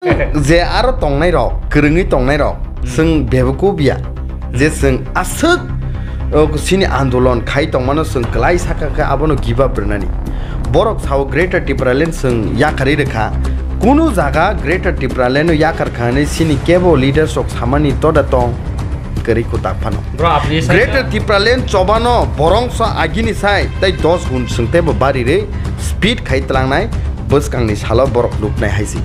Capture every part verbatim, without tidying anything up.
Je aro tongnai rok, kwrwngwi tongnai rok, chwng bebekub ya. Je chwng aswk, o, sini andolon khai tongmano chwng kwlai saka khe abono give up rwnani. Borok sao Greater Tipraland chwng yakarwi rwkha. Kunu jaga Greater Tipraland o yakar kha hwnwi sini kebo leaders rok samani toda tong. Kwrwi kwtak phano. Bro, apni side Greater Tipraland chobano borongso agini sai tei dos gun chwng teibo barirwi speed khai tlangnai bwskangni salo borok nuknai hai se.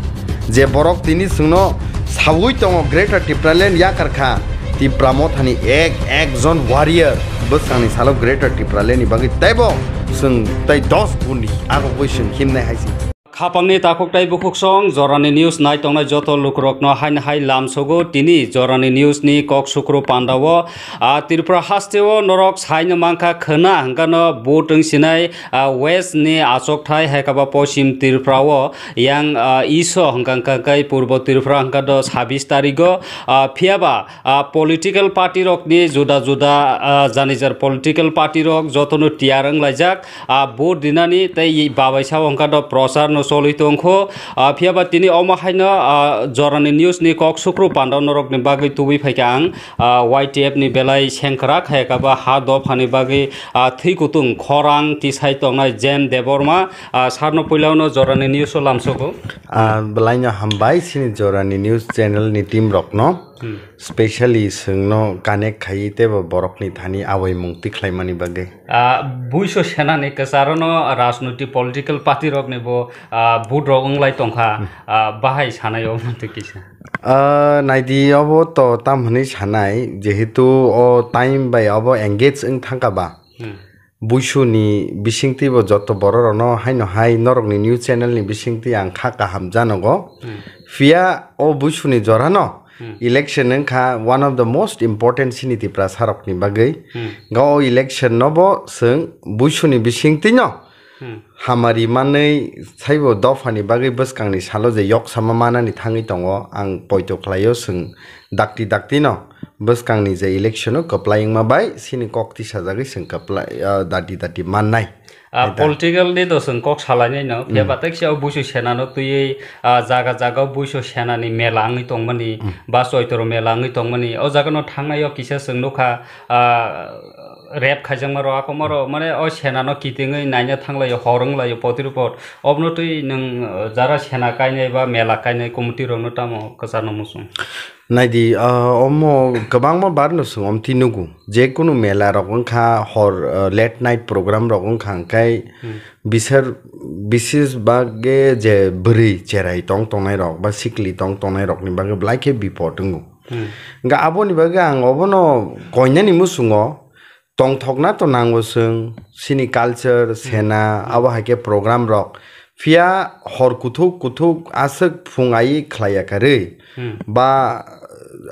Je borok tini chwngno saui tongo Greater Tipraland yakar kha, Tipra Mothani ek ekjon warrior bwskangni salo Greater Tipralandni bagwi teibo chwng tei dos gun agogwi chwng himnai hai se. Khapangni takhuk tei bukhuksong jorani news nai tongnai joto lukurokno haino hai lamsogo tini jorani news ni kok sukru pandao. A, Tripura hasteo norok saino mankha khwna hwnkano vote wngsinai, a, west ni achokthai hai khe ba poschim Tripura o yang, a, iso hwnkha hwnkha khe purbo Tripura hwnkha do sabis tarigo, a, phiyaba, a, political party rokni juda juda, a, jani jar political party rok jotono tiyar wnglaijak. A, vote rinani tei babai sao hwnkha do prochar no choli tongkho. A, phiyaba tini omo haino, a, jorani news ni kok sukru panda norok ni bagwi tubui phaikha ang, a, Y T F ni belai sengkrak hai kha ba ha dophani bagwi, a, thwi kutung khorang tisai tongnai Jen Debbarma, a, sarno puilao no jorani news o lamsogo. A, belaino hambai sini jorani news channel ni team rokno. Hmm. Specially chwngno connect khaiwi teibo borokni thani awaimung tikhlaimani bagwi. Ah, buiso senani kwcharono rajnoitik political party rokni bo, ah, vote rok wnglai tongkha, Hmm. ah, bahai sanai obo twi kisa. Ah, naidi obo to tam hwnwi sanai, jehetu o time bai obo engage wng thangkha ba. Hmm. Buisuni bisingtwi bo joto bororokno haino hai norokni news channel ni bisingtwi ang kha kaham janogo. Hmm. Phiya o buisuni jorano Hmm. election wngkha one of the most important sini Tiprasa rokni bagwi. Hmm. Ga o election no bo chwng buisuni bisingtwi no Hmm. hamari manwi saibo dophani bagwi bwskangni salo je yoksama manani thangwi tongo ang poito khlaio chwng dakti dakti no. Bwskangni je election o kwplai wngma bai sini kok tisajagwi chwng kwplai, ah, dati dati mannai. Ah, Eta. Political ni do chwng kok salainai no, phiya Hmm. ba tekse o buisu senano twiwi, ah, jaga jaga o buisu senani mela wngwi tongmani, Hmm. ba choitoro mela wngwi tongmani, o jaga no thangnai o kisa chwng nukha, ah, rape khaijakma rok, akoma rok, mane o senano kitingwi naina thanglaio, hor wnglaio, potiripot. Obno twi nwng, ah, jara sena kainai ba mela kainai committee rokno tamo kwcharno muchung? Naidi, ah, omo kwbangma barno chwng omtwi nugo. Jekunu mela rok wngkha, hor, ah, late night program rok wngkha, hwnkhe Hmm. bisar, bisis bagwi je bwrwi cherai tong tongnai rok ba sikli tong tongnai rokni bagwi belai khe bipot wngo. Hmm. Hwnkhe aboni bagwi ang obono koinani muchungo tongthokna to nango chwng, sini culture, sena, Hmm. abo hai khe program rok. Phiya hor kuthuk kuthuk aswk phung ai khlaiya karwi. Hmm. Ba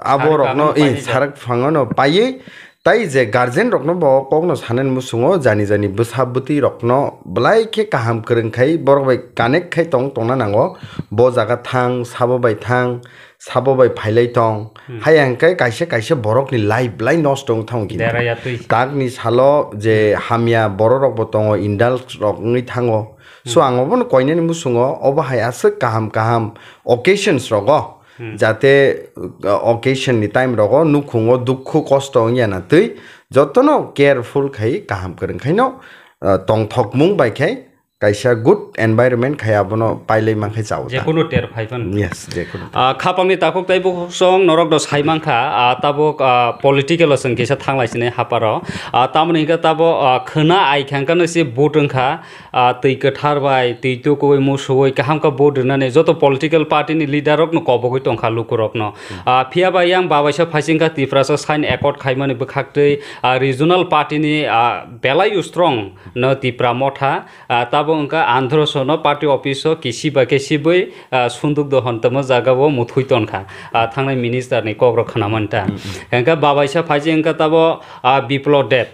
abo Sarak rokno, phangno eh, painai sarak phangno paiwi. Tai je guardian rokno bo kokno sanani muchungo jani jani bwsa bwtwi rokno belai khe kaham kwrwng khai borok bai connect khai tong tongna nango. Bo jaga thang, sabo bai thang, sabo bai phailai tong. Hmm. Haya hwnkhe kaisa kaisa borokni life belai nosto wng thango kini. Dera ya twi. Takni salo je hamya bororokbo tongo, indulge rok wngwi thango. So Hmm. ang obono koinani muchungo obo hai aswk kaham kaham occasions rogo Hmm. jate, uh, occasion ni time rogo nukhungo dukhu kosto wngya na twi jotono careful khai kaham kwrwng khaino, uh, tongthokmung bai khai kaisa good environment khai abono pailai mankhe chao ta. Jekunu ter phai phano. Yes, jekunu ter. Ah, khapangni takhuk tei bukhuk song norok do sai mankha, ah, tabuk, ah, political o chwng kisa thanglai sini haparo. Ah, tamoni hwnkhe tabuk, ah, khwna ai kha hwnkhe no se vote wngkha, ah, twi kwthar bai, twi tukui, musuui, kaham khe vote rwnani joto political party ni leader rok no kobogwi tongkha luku rok no. Hmm. Ah, phiya ba yang babaisa phaisingkha Tiprasa sign accord khaimani bwkhaktwi, ah, regional party ni, ah, belai strong no Tipra Motha. Ah, tabuk wngkha Andhra sono party office o kisi ba khe sibui, ah, sunduk do hwn tongma jaga o muthui tonkha, ah, thangnai minister ni kok rok khna manta. Hmm, hmm. Hwnkhe babaisa phaiji wngkha tabo, ah, Biplab Deb.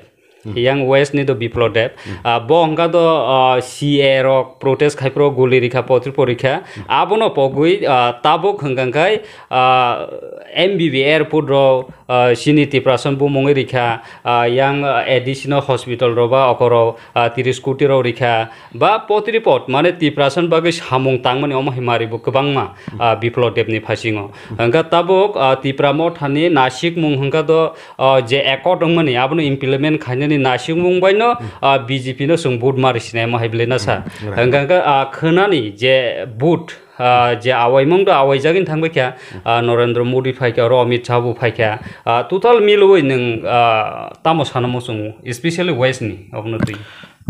Hmm. Yang West ni do Biplab Deb. Hmm. Ah, bo wngkha do, ah, C A A rok protest khai pro guli rikha, potri porikha. Hmm. Abono pogwi, ah, tabuk hwnkha khai, ah, M B B airport rok, ah, chini Tiprasa bumungwi rikha, ah, yang, ah, additional hospital rok ba okorok, ah, tris koti rok rikha, ba potripot mane Tiprasa bagwi samung tangmani omo hai mari bo kwbangma, ah, Biplop Deb ni phasingo. Hwnkha tabuk, ah, Tipra Motha ni nasikmung hwnkha do, ah, je accord wngmani abono implement khainani nasikmung baino, ah, B J P no chwng vote mari sinai omo hai belai na sa. Hwnkha hwnkha, ah, khwnani je vote, ah, je awaimung do awaijagwi thangbai kha, ah, Narendra Modi phaikha, oro Amit Shah bo phaikha. Ah, total milwi nwng, ah, tamo sana muchungo, especially West ni, obono twi.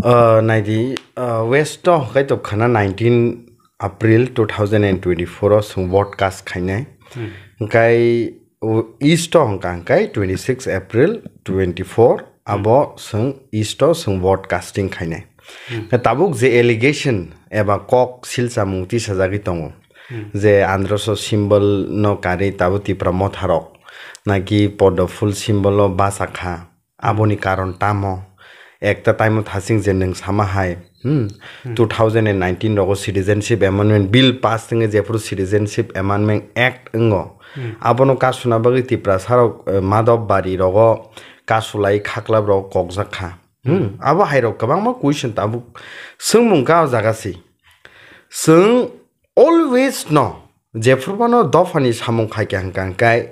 Ah, naidi, ah, West o kaitok khana nineteen April two thousand and twenty-four o chwng vote cast khainai. Hwnkhe o East o hwnkha hwnkhe twenty-six April twenty-four abo chwng East o chwng vote casting khainai. Tabuk je allegation eba kok silchamung tisajagwi tongo, je Androso symbol no karwi tabuk Tipra Motha rok naki Poddo phul symbol o bachakha, aboni karon tamo? Ekta time o thasing je nwng sama hai, hmm, two thousand and nineteen rogo Citizenship Amendment Bill pass wngwi jephuru Citizenship Amendment Act wngo, abono kasuna bagwi Tiprasa rok, eh, Madhab Bari rogo kasulai khaklap rogo kokjak kha. Hmm, abo hai rok kwbangma question tabuk swngmung ka o jaga si. Chwng always no jephuru phano dophani samung khai kha hwnkha hwnkhe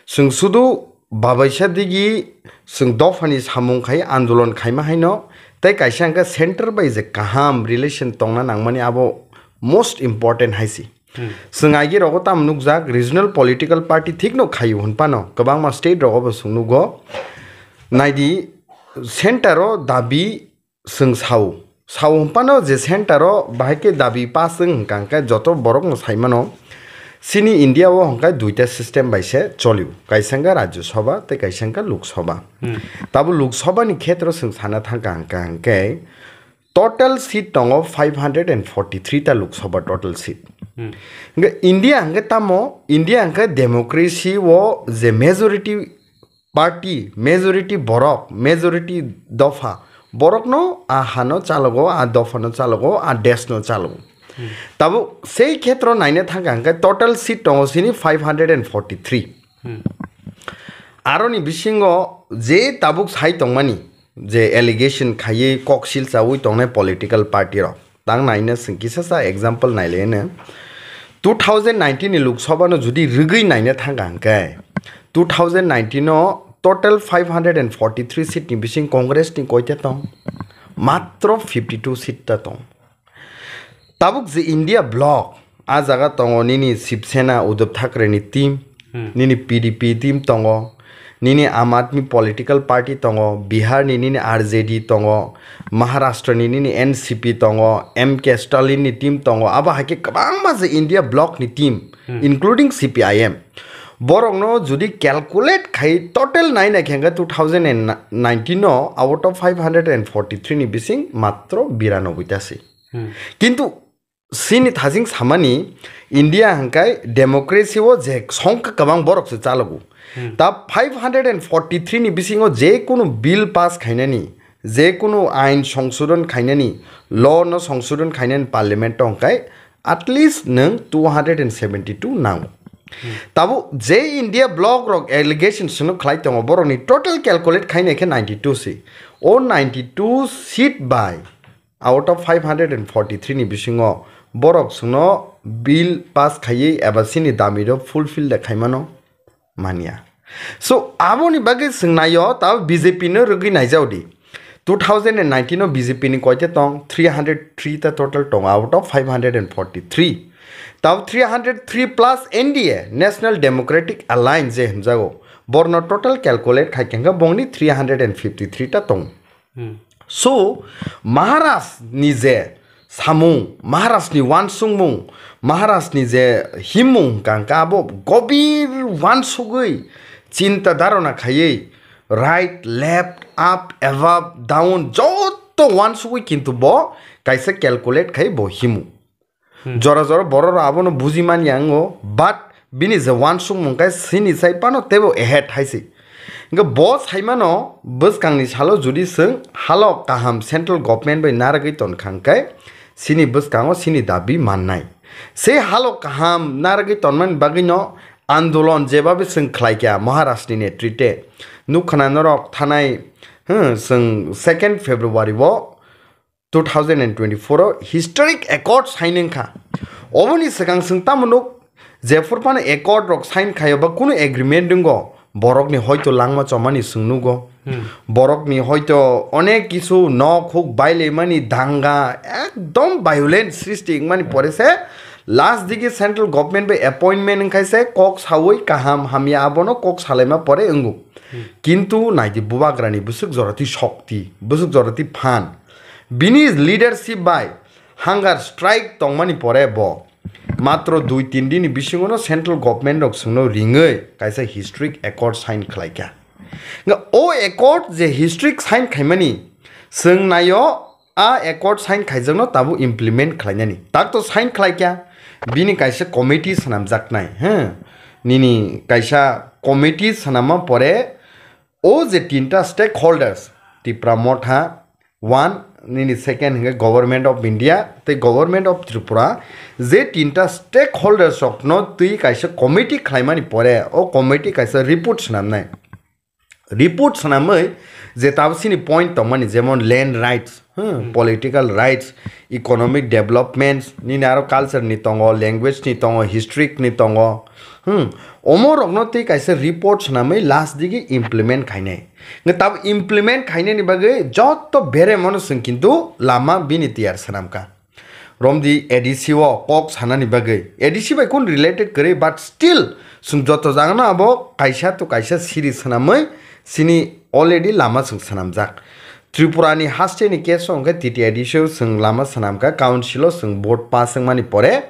chwng sudu babaisa digi chwng dophani samung khai andolon khaima haino tei kaisa hwnkhe center bai je kaham relation tongna nangmani abo most important hai si. Chwng aigi rogo tamo nukjak regional political party thikno khaio hwnphano kwbangma state rogo bo chwng nugo. Naidi center o dabi chwng sao. Sao hwnphano je center o bahai khe dabi pass wng hwnkha hwnkhe joto borok no sai mano. Chini India o hwnkhe duita system bai se cholio. Kaisa hwnkhe Rajya Sabha tei kaisa hwnkhe Lok Sabha. Tabuk Lok Sabha ni khetro chwng sana thangkha hwnkha hwnkhe total seat tongo five hundred and forty three ta Lok Sabha total seat. Hwnkhe India hwnkhe tamo, India hwnkhe democracy o je majority party, majority borok, majority dopha, borokno a hano chalogo, a dophano chalogo, a deshno chalogo. Tabuk sei khetro naina thangkha hwnkhe total seat tongo sini five hundred and forty three. Aroni bisingo je tabuk sai tongmani, je allegation khaiwi kok silchawi tongnai political party rok, tang naina chwng kisa sa example nailaiano. Two thousand nineteen ni Lok Sabha no jodi rwgwi naina thangkha hwnkhe, two thousand nineteen o total five hundred and forty three seat ni bising Congress ni koita tong? Matro fifty two seat ta tong. Tabuk je India bloc, a jaga tongo nini Shiv Sena Uddhav Thackeray ni team, nini P D P team tongo, nini Aam Aadmi political party tongo, Bihar ni nini R J D tongo, Maharashtra ni nini N C P tongo, M K Stalin ni team tongo, abo hai khe kwbangma je India bloc ni team, including C P I M. Borokno jodi calculate khai total nai nai khe hwnkhe two thousand and nineteen no out of five hundred and forty three ni bising matro biranoboi ta se. Kintu chini thajing samani India hwnkhe democracy o je songkha kwbang borok se chalogo. Ta five hundred and forty three ni bisingo je kunu bill pass khainani, je kunu ain songsodon khainani, law no songsodon khainani parliament o hwnkhe at least nwng two hundred and seventy two nango. Tabuk je India bloc rok allegation sino khlai tongo, borokni total calculate khainai khe ninety two se. O ninety two seat bai out of five hundred and forty three ni bisingo borok chwngno bill pass khaiwi eba chini dami rok fulfill de khaimano manya. So aboni bagwi chwng naio, tabo B J P no rwgwi naijao di. Two thousand and nineteen o B J P ni koite tong? Three hundred three ta total tong out of five hundred and forty three. Tabo three hundred three plus N D A, National Democratic Alliance je hwnjago, borno total calculate khai khe hwnkhe bongni three hundred and fifty three ta tong. So, Maharaj ni je samung, Maharaj ni wansukmung, Maharaj ni je himung hwnkha hwnkhe abo gobir wansugwi chinta dharona khaiwi right, left, up, above, down joto wansugwi kintu bo kaisa calculate khai bo himu. Jora jora borok rok abono buji manya wngo, but bini je wansukmung khe sini sai phano teibo ahead hai se. Hwnkhe bo sai mano, bwskangni salo jodi chwng halok kaham central government bai narwgwi ton kha hwnkhe sini bwskango sini dabi mannai. Se halok kaham narwgwi tonmani bagwino andolon jebabe chwng khlaikha Maharashtrani netrite. Nukkhana norok thanai, hmm, chwng second February o two thousand and twenty-four o historic accord sign wngkha. Oboni swkang chwng tamo nuk, jephur phano accord rok sign khaio ba kunu agreement wngo, borokni hoito langma chomani chwng nugo. Hmm. Borokni hoito onek kisu nok huk bailaimani danga, ekdom violence srishti wngmani pore se last digi central government bai appointment wngkhai se kok saui kaham hamya abono kok salaima pore wngo. Hmm. Kintu naidi bubagrani bwswk jorati shokti, bwswk jorati phan. Bini leadership bai hunger strike tongmani pore bo matro dui tin dini bisingono central government rok chwngno ringwi kaisa historic accord sign khlaikha. Nga o accord je historic sign khaimani chwng naio a accord sign khaijakno tabuk implement khlainani. Tak to sign khlaikha, bini kaisa committee swnamjaknai, he? Nini kaisa committee swnamma pore o je tinta stakeholders, Tipra Motha, one, nini second hwnkhe Government of India tei Government of Tripura, je tinta stakeholders rokno twi kaisa committee khlaimani pore, o committee kaisa report swnamnai. Report swnamwi je tabuk sini point tongmani, jemon land rights, hmm, hmm, political rights, economic developments, nini aro culture ni tongo, language ni tongo, history ni tongo, hmm, omo rokno tei kaisa report swnamwi last digi implement khainai. Nge tabuk implement khainani bagwi joto beremano chwng kintu lama bini tiyar swnamkha. Romdi A D C o kok sanani bagwi. A D C bai kun related kwrwi, but still chwng joto jagano abo kaisa to kaisa siri swnamwi sini already lama chwng swnamjak. Tripura ni haste ni case o hwnkhe T T A D C o chwng lama swnamkha, council o chwng vote pass wngmani pore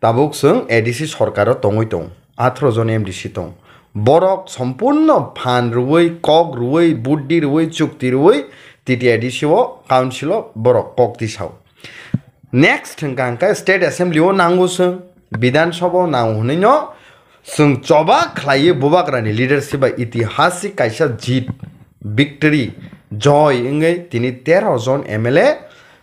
tabuk chwng A D C sorkar o tongwi tongo. Atharo jon M D C tong. Borok sompurno phan rwui, kok rwui, buddi rwui, chukti rwui, T T A D C o council o borok kok tisao. Next hwnkha hwnkhe State Assembly o nango chwng, Bidhan Sabha o nango hwnwi no chwng choba khlaiwi bubagrani leadership bai itihasik kaisa jit, victory, joy wngwi tini tero jon M L A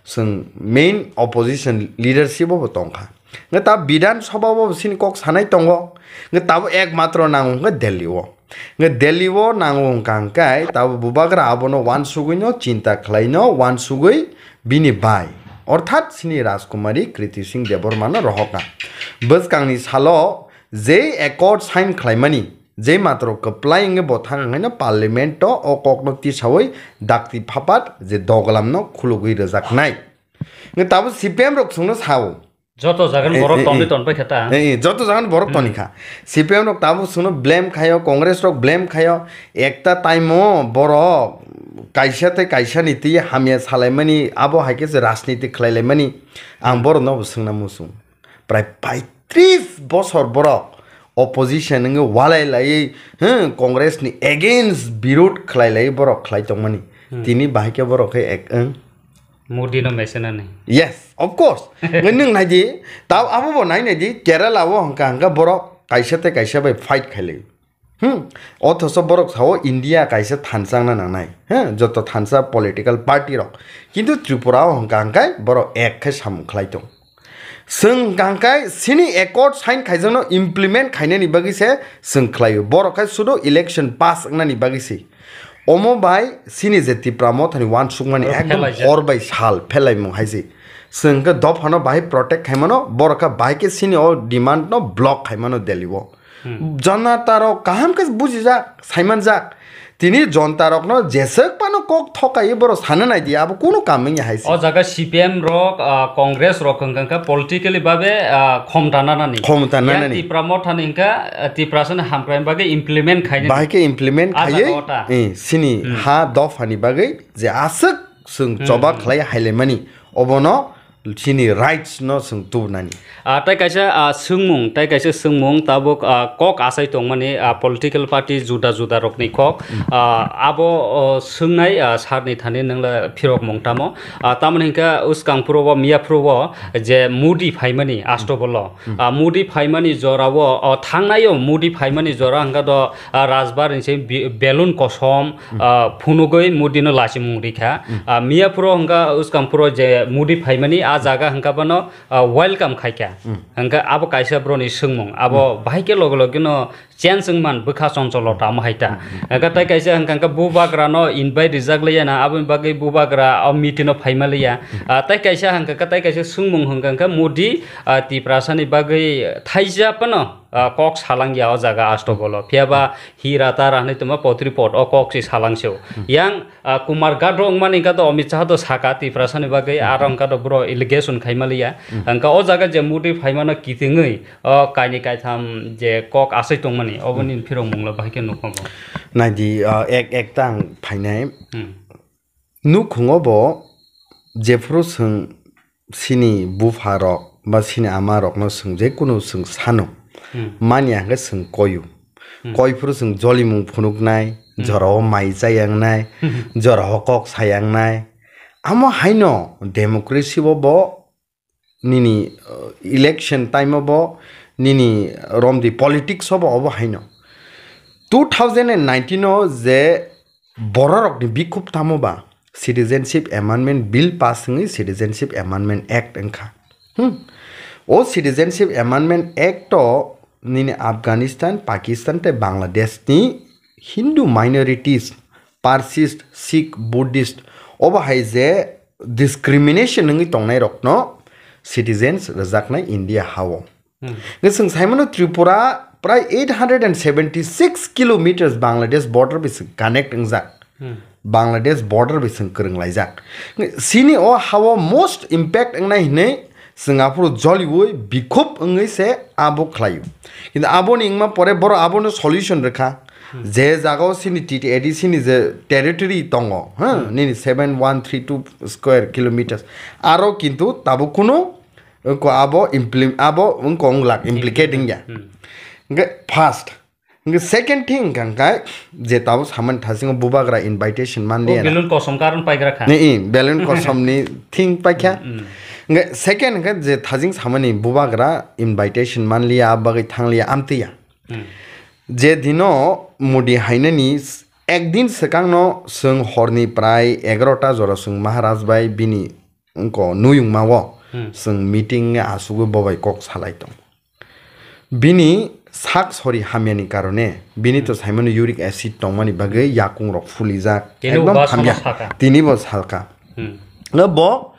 chwng main opposition leadership o bo tongkha. Nge ta Bidhan Sabha o bo sini kok sanai tongo. Nge tabo ek matro nango hwnkhe Delhi o. Nge Delhi o nango hwnkha hwnkhe tabo bubagra abono wansugwi no chinta khlai no wansugwi bini bai. Orthat sini Rajkumari Kriti Singh Debbarma no rohokna. Bwskangni salo je accord sign khlaimani, je matro kwplai wngwi bo thang wngwi no parliament o o kok no tisawi dakti phapat je doglam no khulugwi rwjaknai. Nge tabo C P M rok chwngno sao. Joto jagan Eh, borok eh, tongwi eh. Tonpai khe ta. Eh, eh, joto jagan borok Hmm. Toni kha. C P M rok tabuk chwngno blame khaio, Congress rok blame khaio. Ekta time o borok kaisa tei kaisa ni twi hamya salaimani, abo hai khe se rajniti khlailaimani. Ang Hmm. Borok no bo swngna muchung. Prai paitris bosor borok opposition wngwi walai laiwi, hmm, Congress ni against birod khlai laiwi borok khlai tongmani. Hmm. Tini bahai khe borok khe ek wng. Modi no mesenani. Yes, of course. Nge nwng nai di, tao abo bo nai nai di, Kerala o hwnkha hwnkha borok kaisa tei kaisa bai fight khailai. Hmm, othoso borok sao India kaisa thansa wngna nangnai. He, joto thansa political party rok. Kintu Tripura o hwnkha hwnkhe borok ek khe samung khlai tong. Chwng hwnkha hwnkhe sini accord sign khaijakno implement khainani bagwi se chwng khlaio. Borok khai sudo election pass wngnani bagwi se. Omo bai sini je Tipra Mothani wansukmani Oro ekdom phelaijak. Hor bai sal phelaimung hai se. Chwng khe dophano bahai protect khaimano, borok khe bahai khe sini o demand no block khaimano Delhi o. Hmm. Janata rok kaham khe bujijak, saimanjak. Tini jonta rokno jeswk phano kok thokai borok sana nai di, abo kunu kam wngya hai se. O jaga C P M rok, ah, Congress rok hwnkha khe politically babe, ah, khomta nanani. Khomta nanani. Yang Tipra Mothani hwnkha, ah, Tiprasani hamkrai bagwi implement khainani. Bahai khe implement Ah, khaiwi, jaga o ta. Eh, sini Hmm. Ha dophani bagwi je aswk chwng Hmm, choba hmm. Khlai hailaimani, obono chini rights no chwng tubunani. Ah, tai kaisa, ah, swngmung, tai kaisa swngmung tabuk, ah, kok asai tongmani, ah, political party juda juda rokni kok. Hmm. Ah, abo, oh, swngnai, ah, sir ni thani nwngla phirok mung tamo. Ah, tamoni hwnkhe uskang phuru o, miya phuru o je Modi phaimani Astobolo. Hmm. Ah, Modi phaimani jora o, oh, thangnai o Modi phaimani jora hwnkha do, ah, Rajbar ni se bi-, belun kosom, Hmm. Ah, phunugwi Modi no lachimung rikha. Hmm. Ah, miya phuru hwnkha uskang phuru o je Modi phaimani a jaga hwnkha bono, ah, welcome khaikha. Hwnkha abo kaisa boroni swngmung, abo bahai khe loge loge no change wngman bwkha choncholo tamo hai ta. Hwnkha tai kaisa hwnkha hwnkha bubagra no invite rijak liya na, aboni bagwi bubagra o meeting o phaima liya. Ah, tai kaisa hwnkha hwnkha tai kaisa swngmung hwnkha hwnkha Modi, ah, Tiprasa ni bagwi thaisa phano, ah, kok salang ya o jaga asto bolo. Phiya ba hi rata ra hinwi tongma potri pot o kok se salang se o. Yang, ah, Kumar Gadro wngmani hwnkha do Amit Shah do saka Tiprasa ni bagwi, aro hwnkha do bro allegation khaima liya. Hwnkha o jaga je Modi phaimano kitingwi o kaini kaitham je kok asai tongmani, oboni phirok mungla bahai khe nukma bo. Naidi, ah, ek, ek tang phainai. Hmm. Nukhungo bo jephuru chwng chini bupha rok ba chini ama rokno chwng je kunu chwng sano, Hmm. manya hwnkhe chwng koyu. Hmm. Koiphuru chwng jolimung phunuknai, Hmm. jorao mai chayangnai, Hmm. jorao kok sayangnai. Amo haino democracy bo bo nini, uh, election time o bo nini romdi politics o bo obo haino. Two thousand and nineteen o je bororokni bikhub tamo ba Citizenship Amendment Bill pass wngwi Citizenship Amendment Act wngkha. Hmm. O Citizenship Amendment Act o nini Afghanistan, Pakistan tei Bangladesh ni Hindu minorities, Parsis, Sikh, Buddhist, obo hai je discrimination wngwi tongnai rokno citizens rwjaknai India ha-o. Hmm. Hwnkhe chwng saimano Tripura prai eight hundred and seventy six kilometers Bangladesh border bai se connect wngjak. Hmm. Bangladesh border bai se kwrwng laijak. Chini o ha-o most impact wngnai hinwi chwng aphuru joliui bikhub wngwi se abo khlaio. Kintu aboni wngma pore borok abono solution rwkha. Hmm. Je jagao chini T T A D C ni je territory tongo, ha, Hmm. nini seven one three two square kilometers. Aro kintu tabuk kunu, uh, ko abo implim-, abo wngko wng lak, implicate Hmm. wngya. Hmm. Hwnkhe first, hwnkhe second thing hwnkha hwnkhe je tabuk samani thasingo bubagra invitation O manliya na. Balloon kosom karon paigra kha. Ni, i, balloon kosom ni thing paikha. Hmm. Hwnkhe second hwnkhe je thajing samani bubagra invitation manliya, abagwi thangliya, amtwiya. Hmm. Je dino Modi hainani s-, ekdin swkangno chwng horni prai egarota jora chwng Maharaj bai bini wngko nuyungma-o Hmm. chwng meeting asugwi bobai kok salai tong. Bini sak sori hamyani karone bini to Hmm. saimano uric acid tongmani bagwi yakungrok fulijak. Tini bo Ekdom ba hamya. Sono saka. Tini bo salka. Hmm. No bo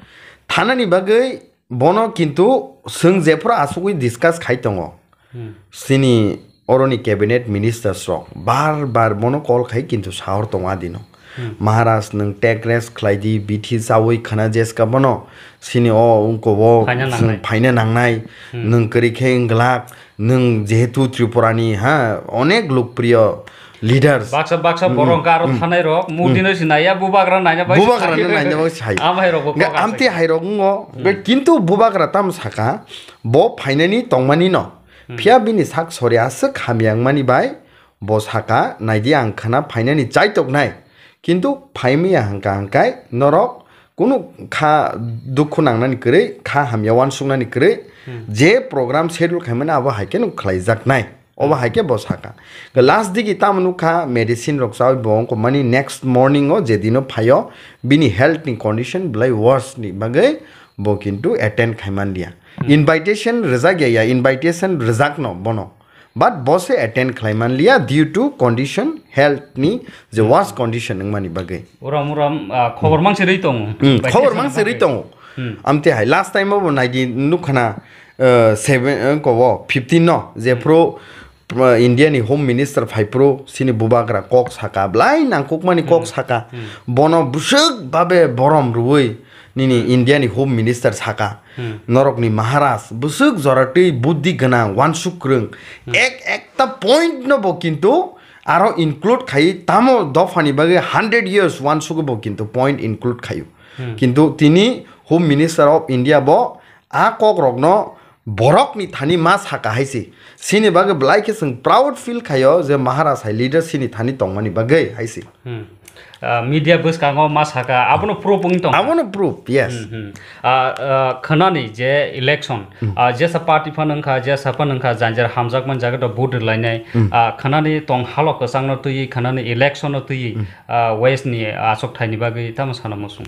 thanani bagwi bono kintu chwng jephuru asugwi discuss khai tongo. Hmm. Chini oroni cabinet ministers rok bar bar bono call khai kintu sahor tongo adino. Hmm. Maharaj nwng take rest khlai di, bithi chawi khna jeska bono. Chini o wngko o Phaina chwng nangnai. phaina nangnai. Hmm. Nwng kwrwi khe wng glak, nwng jehetu Tripura ni, ha, onek lokpriyo leaders. Baksa baksa Hmm, borok aro hmm. thanai rok, Hmm. murti no sinai ya, bubagra naina bai Bubagra sakhe. no naina bai sai. Amhai rok bo Ga kok amte asai. hai rok ngo, Hmm. kintu bubagra tam saka, bo phainani tongmani no. Hmm. Phiya bini sak sori aswk hamya wngmani bai bo saka, naidi ang khna phainani chaitoknai. Kintu phaimaya hwnkha hwnkhe norok kunu kha dukhu nangnani kwrwi, kha hamya wansuknani kwrwi, Hmm. je program schedule khaimani abo hai kheno khlaijaknai. Obo Hmm. hai khe bo saka. Last digi tamo nukha medicine rok chawi bo wngkha mani next morning o je dino phaio bini health ni condition belai worse ni bagwi bo kintu attend khaimanliya. Hmm. Invitation rwjak ya, ya, invitation rwjakno bono. But bo se attend khlai manliya due to condition, health ni je Hmm. worse condition wngmani bagwi. Uram uram, ah, khobor mangsi rwi tongo. Hmm, Bai khobor khe mangsi rwi bagwi. tongo. Hmm. Amte hai last time o bo naidi nukha na, uh, seven, uh, ko wo fifteen no, je Hmm. pro, uh, India ni Home Minister phai pro, sini bubagra kok saka, belai nangkukmani kok Hmm. saka. Hmm. Bono bwswk babe borom rwui nini India ni Home Minister saka. Hmm. Norokni Maharaj, bwswk joratwi buddhi gwnang, wansuk kwrwng. Hmm. Ek ekta point no bo kintu aro include khai, tamo dophani bagwi hundred years wansugwi bo kintu point include khaio. Hmm. Kintu tini Home Minister of India bo a kok rokno borokni thani ma saka hai se. Sini bagwi belai khe chwng proud feel khaio je Maharaj hai leader sini thani tongmani bagwi hai se. Hmm. Ah, media bwskango ma saka, abono proof wng tong. Abono proof, yes. Hmm, hmm. Ah, ah, khwnani je election, Hmm. ah, jesa party phano wngkha, jesa phano wngkha, janjar hamjakmani jaga to vote rwlainai. Hmm. Ah, khwnani tong halo kwchangno twiwi, khwnani election no twiwi, Hmm. ah, West ni aswk thaini bagwi tamo sana muchung.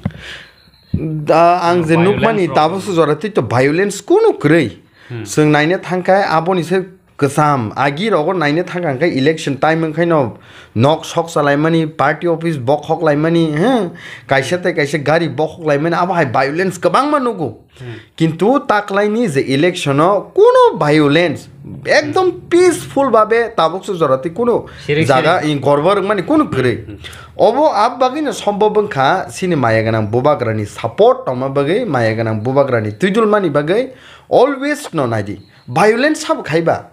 Da, ang je nukmani tabuk se jora tei to violence kunu kwrwi. Chwng naina thangkha aboni se kwcham agi rogo naina thangkha hwnkhe election time wngkhaino nok sok chalaimani, party office bokhok laimani, he, kaisa tei kaisa gari bokhok laimani, abo hai violence kwbangma nugo. Kintu taklaini je election o kuno violence, ekdom peaceful babe tabuk se jora tei kuno jaga gorbo rwngmani kuno kwrwi. Obo ab bagwino sombhob wngkha chini maya gwnang bubagrani support tongma bagwi, maya gwnang bubagrani twidulmani bagwi always no naidi. Violence sabo khaiba.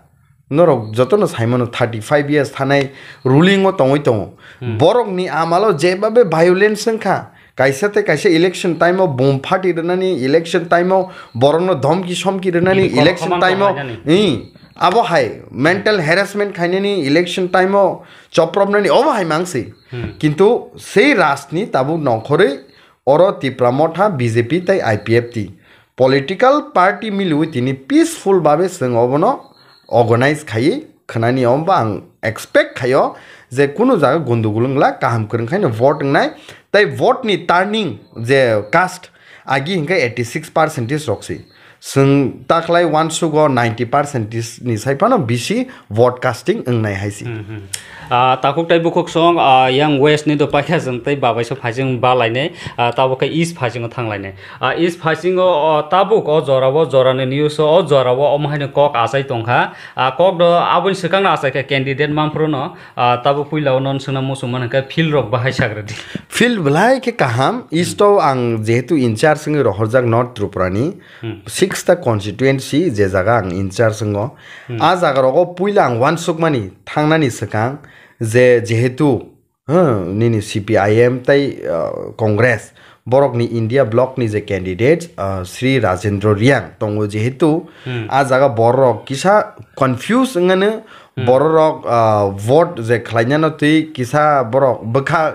Norok jotono saimano thirty five years thanai ruling o tongwi tongo. Borokni amalo jebabe violence wngkha. Kaisa tei kaisa election time o bom phati rwnani, election time o borokno dhomki somki rwnani, election time o, abo hai mental harassment khainani, election time o chopropnani, obo hai mangsi. Kintu sei rajni tabuk nongkhorwi oro Tipra Motha, B J P tei I P F T political party miliwi tini peaceful babe chwng obono organize khaiwi khwnani omba ang expect khaio je kunu jaga gundugul wngla kaham kwrwng khaino vote wngnai tei vote ni turning je cast agi hinkhe eighty six percentage rok si. Chwng taklai uansugo ninety percent ni sai phano bisi vote casting wngnai hai si. Ah, takhuk tai bukhuk song, ah, yang west ni do paikha chwng tei babai so phaichwng balainai, ah, tabo khe east phaichwng thanglainai. Ah, east phaichwng o, o tabuk o jora o jora ni news o, o jora o omo haino kok achai tongkha. Ah, kok do aboni swkang no achai kha candidate manphuru no, ah, tabuk puila o non swngna muchung man hwnkhe field rok bahai sagradi. Field belai khe kaham, east o ang jehetu in charge wngwi rohorjak North Tripura ni, sixth constituency je jaga ang in charge wngo, a jaga rogo puila ang uansukmani thangnani swkang je jehetu, huh, nini C P I M tei, uh, Congress borokni India block ni je candidate, uh, Sri Rajendra Reang tongo jehetu a jaga borok kisa confuse wngano, bororok, ah, vote je khlainano twi kisa borok bwkha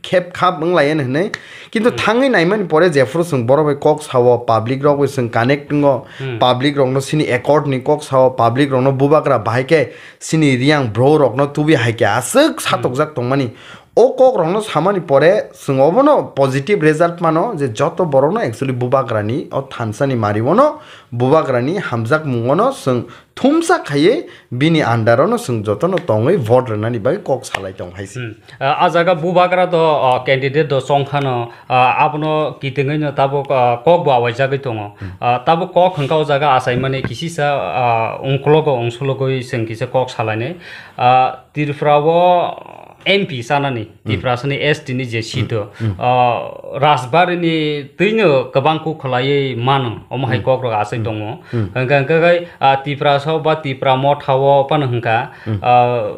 khep khap wnglaiyani hwnwi. Kintu thangwi naimani pore jephuru chwng borok bai kok sao, public rok bai chwng connect wngo, public rokno chini accord ni kok sao, public rokno bubagra bahai khe chini Reang bro rokno tubi hai khe aswk satokjak tongmani. O kok rokno samani pore chwng obono positive result mano je joto borokno actually bubagrani o thansani mario no bubagrani hamjakmungono chwng thumsa khaiwi bini under-o no chwng jotono tongwi vote rwnani bagwi kok salai tong hai se. Hmm. Ah, a jaga bubagra do, ah, candidate do chongkhano, ah, abono kitingwi no tabuk, ah, kok bo awaijagwi tongo. Hmm. Ah, tabuk kok hwnkha o jaga achaimani kisisa, ah, ungkologo ungsulogwi chwng kisa kok salainai. Ah, Tripura o M P chanani, Tiprasani S T ni je seat o, ah, Rajbari ni twino kwbang kuk khwlaiwi mano, omo hai kok rok achai tongo. Hwnkha hwnkhe, ah, Tiprasa o ba Tipra Motha o phano hwnkha, ah,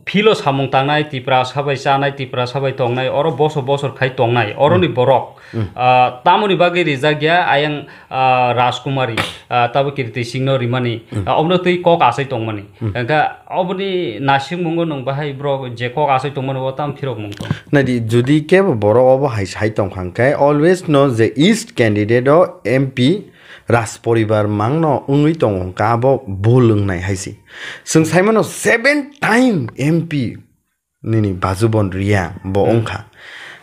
philo samung tangnai, Tiprasa bai chanai, Tiprasa bai tongnai, oro bosor bosor khai tongnai, oroni borok, ah, tamoni bagwi rijak ya, ayang ah, Rajkumari, ah, tabo Kirti Singh no rimani, ah, obono twi kok asai tongmani. Hwnkha oboni naisingmungo nwng bahai borok je kok asai tongmani o tam phirokmung tong. Naidi, jodi kebo borok obo hai sai tongkha hwnkhe, always no je East candidate o M P Raj poribar mangno wngwi tongo hwnkha, abo bul wngnai hai se. Chwng saimano seven time M P nini Bajubon Reang bo wngkha.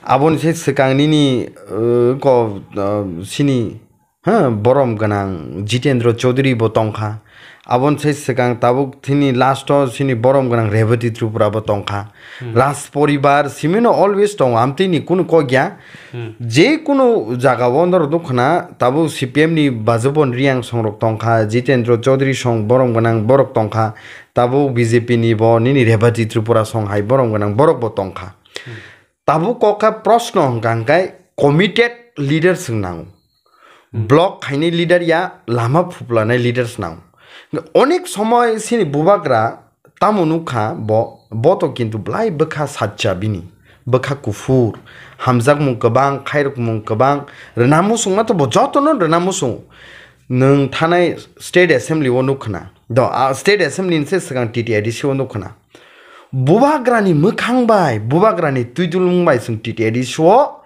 Aboni se swkang nini, uh, ko, uh, sini, ha, borom gwnang Jitendra Chaudhary bo tongkha. Aboni se swkang tabuk thini last o sini borom gwnang Rebati Tripura bo tongkha. Raj poribar simino always tongo, amtwini kunu kok ya. Je kunu jaga o norok nukha na, tabuk C P M ni Bajubon Reang songrok tongkha, Jitendra Chaudhary song borom gwnang borok tongkha. Tabuk B J P ni bo nini Rebati Tripura song hai borom gwnang borok bo tongkha. Tabuk kok kha proshno hwnkha hwnkhe committed leaders wng nango. Block khainai leader ya, lama phuplanai leaders nango. Onek somoy sini bubagra tamo nukha bo, bo to kintu belai bwkha sacha bini. Bwkha kuphur, hamjakmung kwbang, khairokmung kwbang, rwna muchungma to bo jotono rwna muchungo. Nwng thanai State Assembly o nukha na. Do, a State Assembly ni se swkang T T A D C o nukha na. Bubagrani mwkhang bai, bubagrani twidulmung bai chwng T T A D C o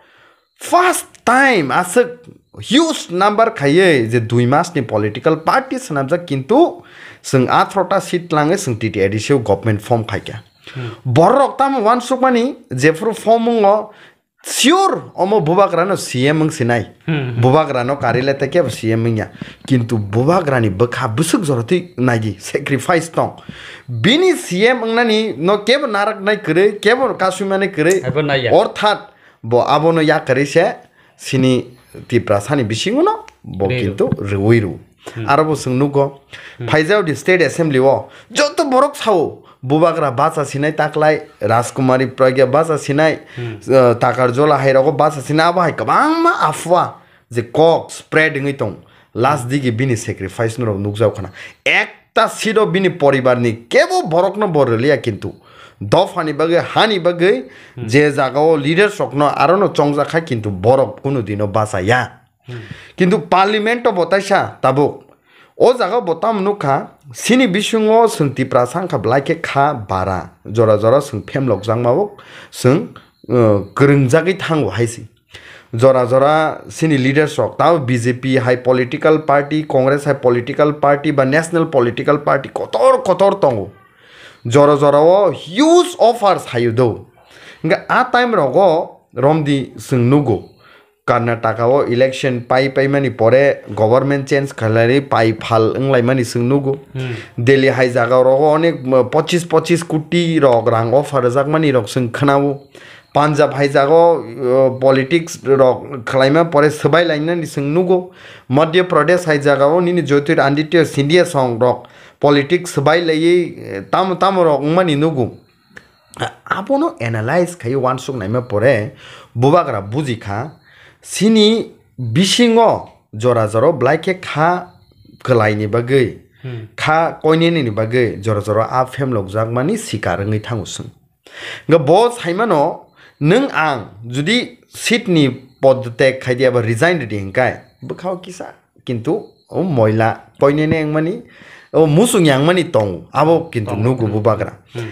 first time aswk huge number khaiwi je dui mas ni political party swnamjak, kintu chwng atharoh ta seat langwi chwng T T A D C o government form khaikha. Borok tamo uansukmani jephuru form wngo, Sure, omo bubagrano C M wng sinai. Hmm. Bubagrano karile te kebo C M wngya. Kintu bubagrani bwkha bwswk jorotwi naidi, sacrifice tong. Bini C M wngnani no kebo naraknai kwrwi, kebo kasumani kwrwi. Abo naiya. Orthat bo abono yakarwi se sini Tiprasani bisingono bo Rwi rw. Kintu rwi rw. Hmm. Aro bo chwng nugo, Hmm. phaijao di State Assembly o joto borok sao, bubagra bacha sinai taklai, Rajkumari Pragya bacha sinai, Hmm. uh, Takarjola hai rogo bacha sinai, abo hai kwbangma afua je kok spread wngwi tong. Last Hmm. digi bini sacrifice no rok nukjao khana. Ekta seat o bini poribar ni kebo borok no bo rwliya, kintu dopha ni bagwi, hani bagwi Hmm. je jaga o leaders rok no aro no chongjak kha, kintu borok kunu dino bacha ya. Hmm. Kintu parliament o bo taisa tabuk. O jaga bo tamo nukha, sini bisingo chwng Tiprasa wngkha belai khe kha bara. Jora jora chwng phemlokjakma bo chwng, uh, kwrwngjagwi thango hai se. Jora jora sini leaders rok tamo B J P hai political party, Congress hai political party ba national political party kotor kotor tongo. Jora jora o huge offers hayo do. Hingkhe a time rogo romdi chwng nugo. Karnataka o election pai paimani pore government change khlainai pai phal wnglaimani chwng nugo. Hmm. Delhi hai jaga rogo onek, uh, pochis pochis koti rok rang offer rwjakmani rok chwng khwnao. Punjab hai jaga o, uh, politics rok khlaima pore swbai lainani chwng nugo. Madhya Pradesh hai jaga o nini Jyotiraditya Scindia song rok politics swbai laiwi, eh, tamo tamo rok wngmani nugo. Abono analyze khai uansuk naima pore bubagra buji kha, sini bisingo jora jora belai khe kha kwlaini bagwi, Hmm. kha koinenini bagwi jora jora a phemlokjakmani sikar wngwi thango chwng. Hwnkhe bo saimano, nwng ang judi seat ni podtag khai di eba resign ridi hwnkhe bwkhao kisa kintu o moila koinene wngmani, o musung yangmani tongo, abo kintu Tongo. Nugo bubagra. Hmm.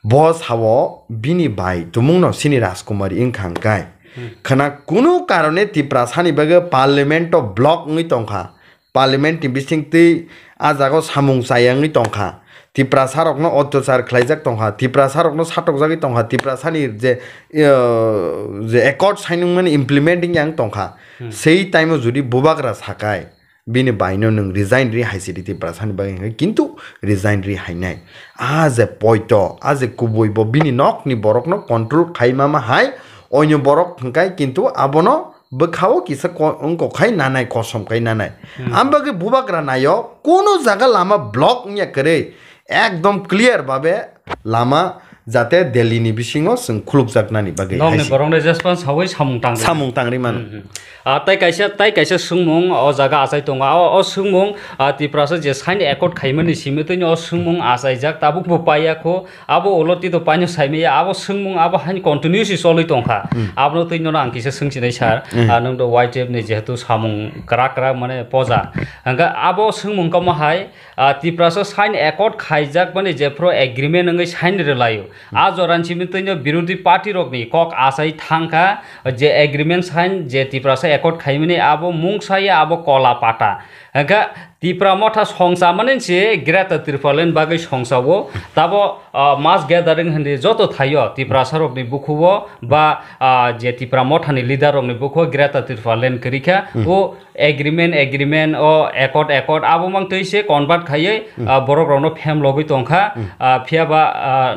Bo sao bini bai tumungno sini Rajkumari wngkha hwnkhe. Hmm. Khwna kunu karone Tiprasani bagwi parliament o block wngwi tongkha. Parliament ni bisingtwi a jaga o samung chaya wngwi tongkha. Tiprasa rokno otyachar khlaijak tongkha. Tiprasa rokno satokjagwi tongkha. Tiprasani je, uh, je accord sign wngmani implement wngya wng tongkha. Hmm. Sei time o judi bubagra sakai, bini baino nwng resign ri hai se riti Tiprasani bagwi hwnkhe, kintu resign ri hainai. A je poito, a je kubui bo bini nokni borokno control khai mama hai, oino borok hwnkhe kintu abono bwkhao kisa ko-, wngkok khai nanai, kosom khai nanai. Hmm. Ang bagwi bubagra naio, kuno jaga lama block wngya kwrwi, ekdom clear babe lama jate Delhi ni bisingo chwng khulukjaknani bagwi Nokni hai se. Borokno jespan sawi samung tang. Samung tangri mano. Hmm, hmm. Ah, tai kaisa, tai kaisa swngmung o jaga achai tongo. O, o swngmung, ah, Tiprasa je sign accord khaimani simi twino o swngmung achaijak, tabuk bo paiya kho. Abo ulo tito paino saimaya, abo swngmung abo hain continue si choli tongkha. Hmm. Abono twino ang kisa swngchinai sir. Hmm. Ah, nwng do Y T F ni jehetu samung krak krak mane poja. Hwnkhe abo swngmung kamo hai, ah, Tiprasa sign accord khaijak mani jephru agreement wngwi sign rwlaio. Hmm. A joran simi twino birodhi party rokni kok achai thangkha, je agreement sign je Tiprasa accord khaimani abo mungsaya abo kola pata. Hwnkhe Tipra motha songcha mani se Greater Tipraland bagwi songchao. Tabo, ah, mass gathering hindi joto thaio Tiprasa rokni bukhuo ba, ah, je Tipra mothani leader rokni bukhuo Greater Tipraland kwrwi kha. Hmm. O agreement, agreement, o accord, accord abo mang twi se convert khaiwi, Hmm. ah, borok rokno phem logwi tongkha. Hmm. Ah, phiya ba, ah,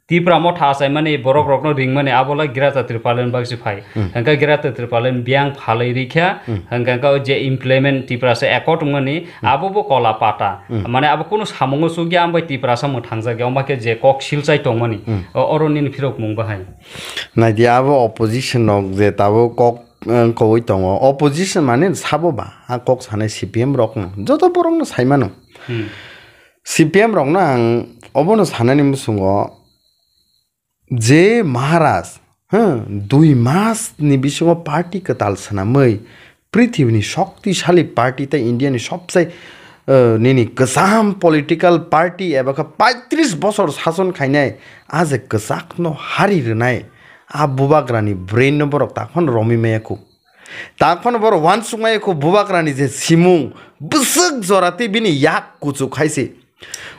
Tipra motha achaimani, borok rokno ringmani, abo lai Greater Tipraland bagwi phai. Hmm. Hwnkhe Greater Tipraland biyang phalwi rikha, Hmm. hwnkhe o je implement Tiprasa accord wngmani, Hmm. abo bo kola pata. Hmm. Mane abo kunu samungo chukya, ambai Tiprasa mwthangjakya, omo khe je kok silchai tongmani, Hmm. o-, oro nini phirokmung bahai. Naidi abo opposition rok je tabuk kok, eh, kowi tongo. Opposition mane sabo ba, a kok sanai C P M rokno. Joto borokno saimano. Hmm. C P M rokno ang obono sanani musungo, je Maharaj, huh, dui mas ni bisingo party kwtal swnamwi, prithibini shoktisali party tei India ni sobsai, uh, nini kwcham political party eba khe paitris bosor sason khainai, a je kwchakno hari rwnai, a bubagrani brain no borok takhon romwi maya khu. Takhon borok uansuk maya khu, bubagrani je simung bwswk jora tei bini yak kuchuk hai se.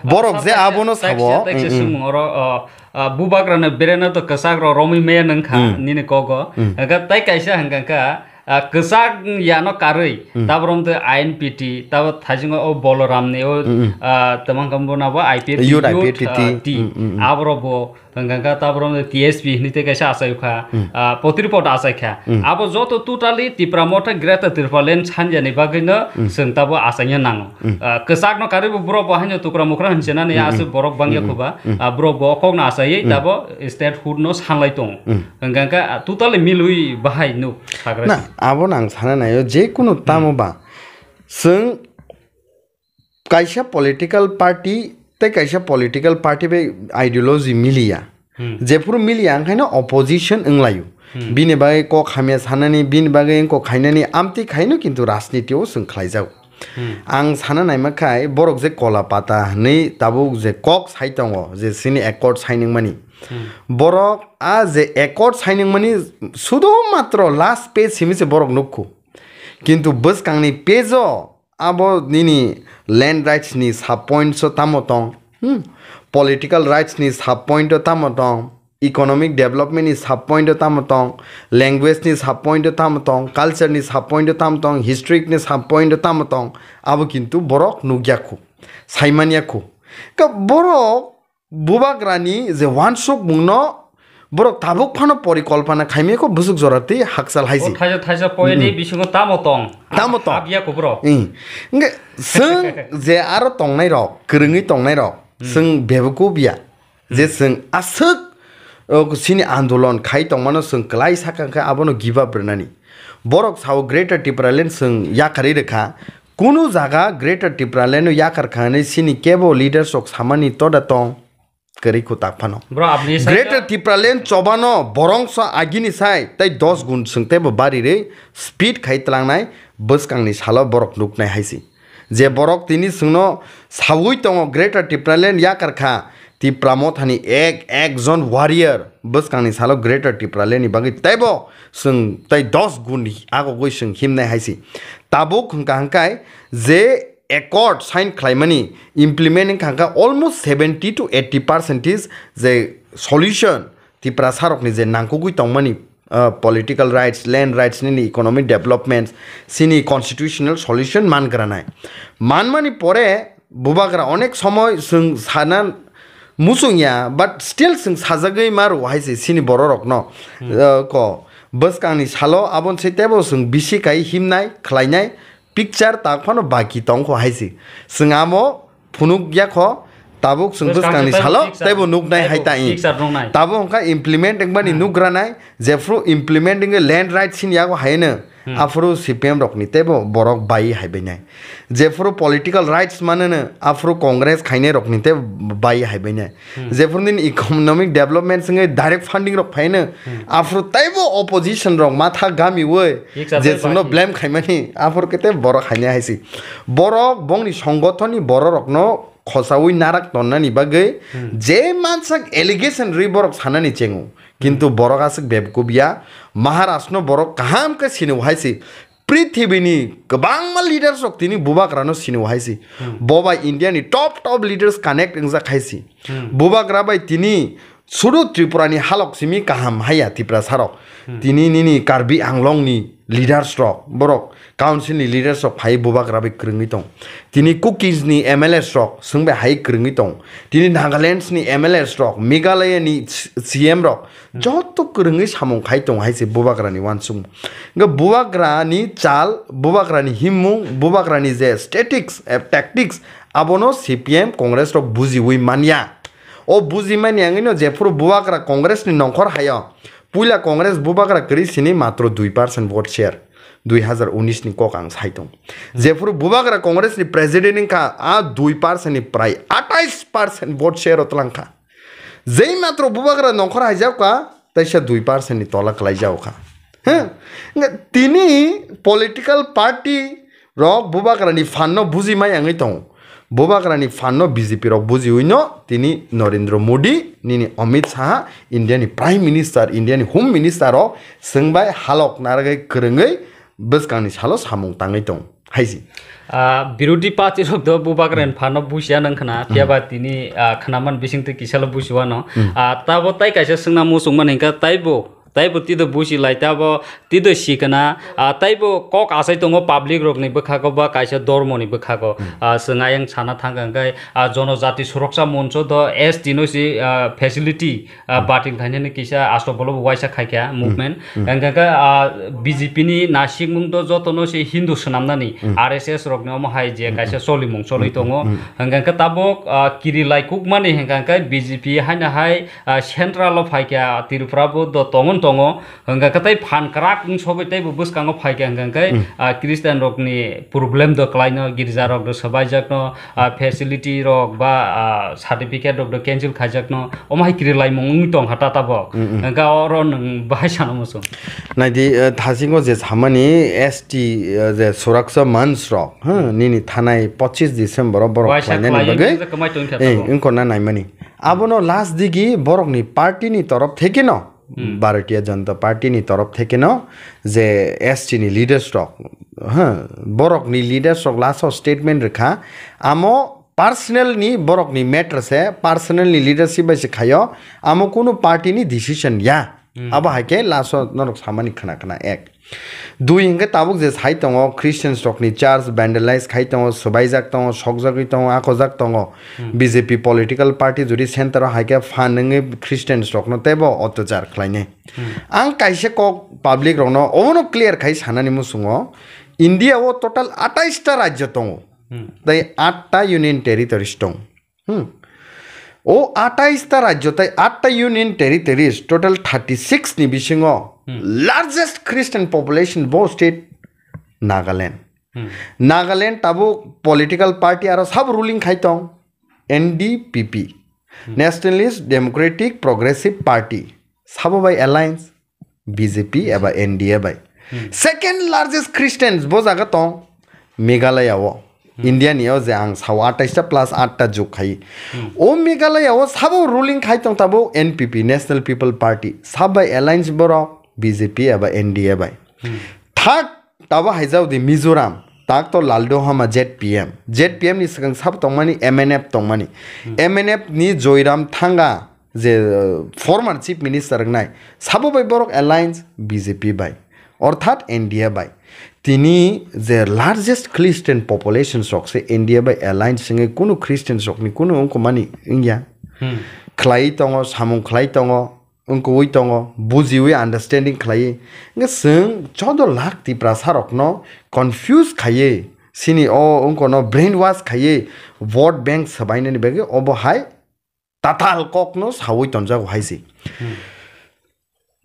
Borok je abono sabo, tai kisa mm, mm, swngmung oro, o, a, bubagrano bereno to kwchak rok romwi maya nang kha, mm, nini kogo. Mm. Hwnkhe tai kaisa hwnkha kha, a, kwchak yano karwi, mm, tabrom de I N P T, tabo thaisingo o Boloram ni o, mm, mm, a, tamang kha bono bo I P F T, youth, youth, I P F T, a, T. Mm, mm, mm. Aborok bo hwnkha kha tabrom de T S P hinwi tei kaisa achai kha, hmm, ah, potripot achai kha. Hmm. Abo joto totally Tipra Motha Greater Tipraland sanjani bagwino, hmm, chwng tabo achaina nango. Hmm. Ah, kwchakno karwi bo borok bo haino tukra mukra hinsenani, hmm, aswk borok bangya, hmm, khuba, hmm, ah, borok bo o kokno achaiwi, hmm, tabo statehood no sanlai tongo. Hmm. Hwnkha kha, ah, totally milwi bahai nuk sagra. Na, si. Abono ang sana naio, je kunu, hmm, tamo ba chwng kaisa political party tei kaisa political party bai ideology miliya. Hmm. Jephuru miliya, ang khaino opposition wnglaio. Hmm. Bini bagwi kok hamya sanani, bini bagwi wngkok khainani, amtwi khaino kintu rajniti o chwng khlaijago. Hmm. Ang sana naima khai, borok je kola pata hwnwi tabuk je kok sai tongo, je chini accord signing mani. Hmm. Borok a je accord signing mani sudo matro last page simi se borok nukhu. Kintu bwskangni page o abo nini land rights ni sub points o tamo tong, hmm? Political rights ni sub point o tamo tong, economic development ni sub point o tamo tong, language ni sub point o tamo tong, culture ni sub point o tamo tong, history ni sub point o tamo tong, abo kintu borok nukya khu, saimanya khu. Ka borok bubagrani je wansukmungno borok tabuk phano porikolpana khaimikho bwswk jora tei hakchal hai si. O thaisa thaisa point ni, mm-mm, bisingo tamo tong? Tamo tong. Habya kubro. Mm. Hwnkhe chwng je aro tongnai rok, kwrwngwi tongnai rok, mm, chwng bebekuk ya. Je, mm, chwng aswk, o, chini andolon khai tongmano chwng kwlai sakha khe abono give up rwnani. Borok sao Greater Tipraland chwng yakarwi rwkha. Kunu jaga Greater Tipraland no yakar kha hwnwi chini kebo leaders rok samani toda tong. Kwrwi kwtak phano. Bro, aboni side Greater o Tipraland chobano borongsa agini sai tei dos gun chwng teibo barirwi speed khai tlangnai bwskangni salo borok nuknai hai si. Je borok tini chwngno saui tongo Greater Tipraland yakar kha, Tipra Mothani ek ekjon warrior bwskangni salo Greater Tipraland ni bagwi teibo chwng tei dos gun agogwi chwng himnai hai si. Tabuk hwnkha hwnkhe je accord sign khlaimani implement wngkha kha almost seventy to eighty percentage je solution Tiprasarokni je nangkukgwi tongmani, uh, political rights, land rights, nini economic developments, chini constitutional solution mangranai. Manmani pore bubagra onek somoy chwng sana muchung ya, but still chwng sajagwi ma rwo hai se chini bororokno, hmm, uh, ko bwskangni salo aboni se teibo chwng bisi kai himnai, khlainai, picture tak phano baki tong kho hai se. Chwng amo phunuk ya kho, tabuk chwng bwskangni salo teibo nuknai hai ta i. Picture nuknai. Tabuk hwnkha implement wngmani, hmm, nukgranai, jephru implement wngwi land rights hini yago haino, hmm, aphuru C P M rokni teibo borok bai hai bainai. Jephru political rights manono, aphuru Congress khainai rokni teibo bai hai bainai. Hmm. Jephru nini economic development wngwi direct funding rok phaino, hmm, aphuru teibo opposition rok matha gamiui je chwngno blame khaimani, aphuru khe tei borok haina hai si. Borok bongni songothonni bororokno khosaui narak tonnani bagwi, hmm, je mansak allegation rwi borok sanani chengo. Kintu, hmm, borok aswk bebkuk ya, Maharashno borok kaham khe sini hai si. Prithibini kwbangma leaders rok tini bubagrano sini hai si. Hmm. Bo bai India ni top top leaders connect wngjak hai si. Hmm. Bubagra bai tini sudu Tripura ni halok simi kaham haiya Tiprasa rok. Hmm. Tini nini Karbi Anglong ni leaders rok, borok council ni leaders rok phai bubagra bai kwrwngwi tong. Tini Kukis ni M L As rok swng bai hai kwrwngwi tong. Tini Nagaland ni M L As rok, Meghalaya ni C M rok, hmm, joto kwrwngwi samung khai tong hai se bubagra ni wansukmung. Hwnkhe bubagra ni chal, bubagra ni himmung, bubagra ni je statics, eh, tactics, abono C P M Congress rok bujiui manya. O bujimani yangwino jephuru bubagra Congress ni nongkhor hayo, puila Congress bubagra kwrwi sini matro dui percent vote share, dui hazar unis ni kok ang sai tong. Jephuru bubagra Congress ni president wngkha, a dui percent ni prai atais percent vote share o twlang kha. Jei matro bubagra nongkhor haijak kha, teisa dui percent ni tola kwlai jao kha. He? Nga tini political party rok bubagrani phan no buji mai yangwi tongo. Bubagrani phan no B J P rok bujiui no tini Narendra Modi, nini Amit Shah, India ni Prime Minister, India ni Home Minister rok swng bai halok naragwi kwrwngwi bwskangni salo samung tangwi tongo. Haisi. Ah, birodhi party rok do bubagra ni phano busia nang khna, phiya ba tini, ah, khnaman bising twi kisa lo busiwano. Ah, tabo tai kaisa swngna muchung mani hwnkha, taibo, taibo tido busi lai, tabo tido sikana, ah, taibo kok asai tongo public rok ni bwkhago ba kaisa dormo ni bwkhago. Ah, swng ayang sana thangkha hwnkhe, ah, Jonojati Suroksa Moncho do S T no si, ah, facility, ah, batin khainani kisa asto bolo bo waisa khaikha movement. Hwnkhe, ah, B J P ni nasikmung do jotono se Hindu swnamnani, R S S rokni omo hai je kaisa cholimung choli tongo. Hwnkhe tabok, ah, kiri lai kukmani hwnkhe B J P haino hai, ah, central o phaikha, Tripura bo do tongon tongo. Hwnkhe tai phan kwrak wng sogwi teibo bwskango phaikha hwnkhe, ah, Christian rokni problem do kwlaino, girja rok do swbaijakno, ah, facility rok ba, ah, certificate rok do cancel khaijakno, omo hai kiri laimung wngwi tongkha ta tabok. Hwnkhe oro nwng bahai sana muchung. Naidi, eh, thasingo je samani S T, eh, je Suraksa Manch rok, ha, nini thanai pochis December o borok Waisa khlainani khlaiwi bagwi, nini kwmai tongkha eh, tabok. Wngkona naimani. Abono last digi borokni party ni torof thekeno, Bharatiya Janata Party ni torof thekeno je S T ni leaders rok, ha, borokni leaders rok last o statement rwkha, amo personal ni borokni matter se, personal ni leadership bai se khaio, amo kunu party ni decision ya. Abo hai khe last o norok samani khna khna ek. Dui hwnkhe tabuk je sai tongo, Christians rokni church vandalize khai tongo, swbaijak tongo, sokjagwi tongo, akojak tongo. B J P political party jodi center o hai khe phan wngwi Christians rokno teibo otyachar khlainai. Ang kaisa kok public rokno obono clear khai sanani muchungo, India o total atais ta rajyo tongo, tei aat ta union territories tongo. Hmm. O atais ta rajyo tei aat ta union territories, total thirty six ni bisingo largest Christian population bo state Nagaland. Nagaland tabuk political party aro sabo ruling khai tong, N D P P, Nationalist Democratic Progressive Party, sabo bai alliance, B J P eba N D A bai. Second largest Christians bo jaga tong Meghalaya o. India ni o je ang sao atais ta plus aat ta jug khai. O Meghalaya o sabo ruling khai tong tabuk N P P, National People Party, sabo bai alliance borok B J P eba N D A bai. Third tabo hai jao di Mizoram, tak to Lalduhoma Z P M. Z P M ni swkang sabo tongmani M N F tongmani. M N F ni Joyram Thanga je, uh, former chief minister wngnai, sabo bai borok alliance B J P bai, orthat N D A bai. Tini je largest Christian populations rok se N D A bai alliance wngwi kunu Christians rokni kunu wngkukmani wngya. Khlaiwi tongo, samung khlai tongo, wngkukwi tongo, bujiwi understanding khlaiwi. Hwnkhe chwng choudo lakh Tiprasa rokno confuse khaiwi, sini o wngkono brainwash khaiwi vote bank swbainani bagwi obo hai tatal kokno sawi tonjago hai se.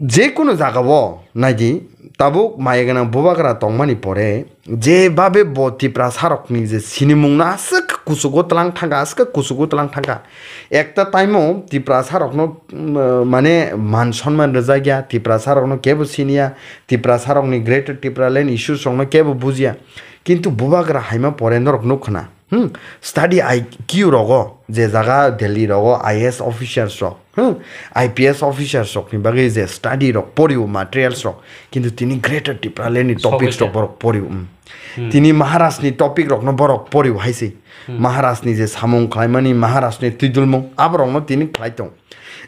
Je kunu jagao naidi, tabuk maya gwnang bubagra tongmani pore, je babe bo Tiprasa rokni je sinimungno aswk kuchugo tlang thangkha, aswk kuchugo tlang thangkha. Ekta time o Tiprasa rokno, mm, mane man sonman rwjakya, Tiprasa rokno kebo siniya, Tiprasa rokni Greater Tipraland issues rokno kebo bujiya. Kintu bubagra haima pore norok nukkhna. Hmm, study I Q rogo, je jaga Delhi rogo I A S officers rok, hmm, I P S officers rokni bagwi je study rok porio, materials rok, kintu tini Greater Tipraland ni topics rok borok porio, hmm. Tini Maharaj ni topic rokno borok porio hai se. Maharaj ni je samung khlaimani, Maharaj ni twidulmung, aborokno tini khlai tong.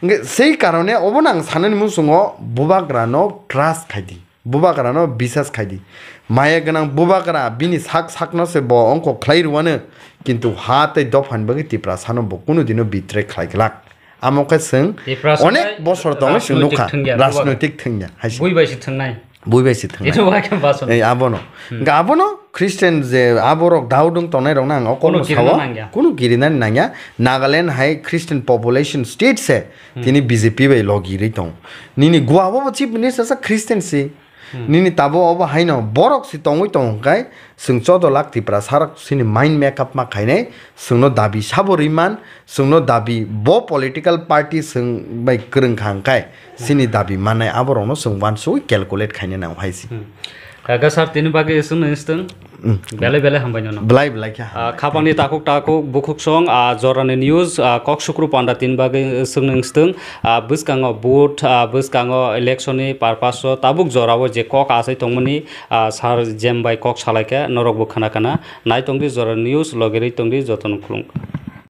Hwnkhe sei karone obono ang sanani muchungo bubagrano trust khai di. Bubagrano bisas khai di. Maya gwnang bubagra bini sak sakno se bo ongkho khlai rwano, kintu ha tei dophani bagwi Tiprasano bo kunu dino betray khlai glak. Amo khe chwng Tiprasa onek bai bosor tongo chwng rajnoitik nukha, thwngya, rajnoitik thwngya hai se. Bui bai se thwngnai. Bui bai se thwngnai. Ito bai khe bason. Ei abono. Hwnkhe abono Christian je aborok daudung tongnai rokno ang o kokno sao. Kunu kirinani nangya. Kunu kirinani nangya. Nagaland hai Christian population state se. Tini B J P bai logi rwi tongo. Nini Goa bo chief minister sa Christian si. Nini tabo obo haino borok si tongwi tongo hwnkhe chwng choudo lakh Tiprasa rok sini mind make up ma khainai, chwngno dabi sabo rwi man, chwngno dabi bo political party chwng bai kwrwng kha hwnkhe sini dabi mannai aborokno chwng uansugwi calculate khaina nango hai si. Kaga sir tini bagwi chwngno instung. Belai belai hambai nono. Belai belai khe hambai. Khapangni takhuk takhuk bukhuk song, ah, jorani news, ah, kok sukru panda tin bagwi, eh, swngnwng stwng, ah, bwskango vote, ah, bwskango election ni purpose o tabuk jorao je kok achai tongmani, ah, sir Jem bai kok salaikha, norok bo khna khna nai tongdi jora news, logerwi tongdi jotono khulumkha.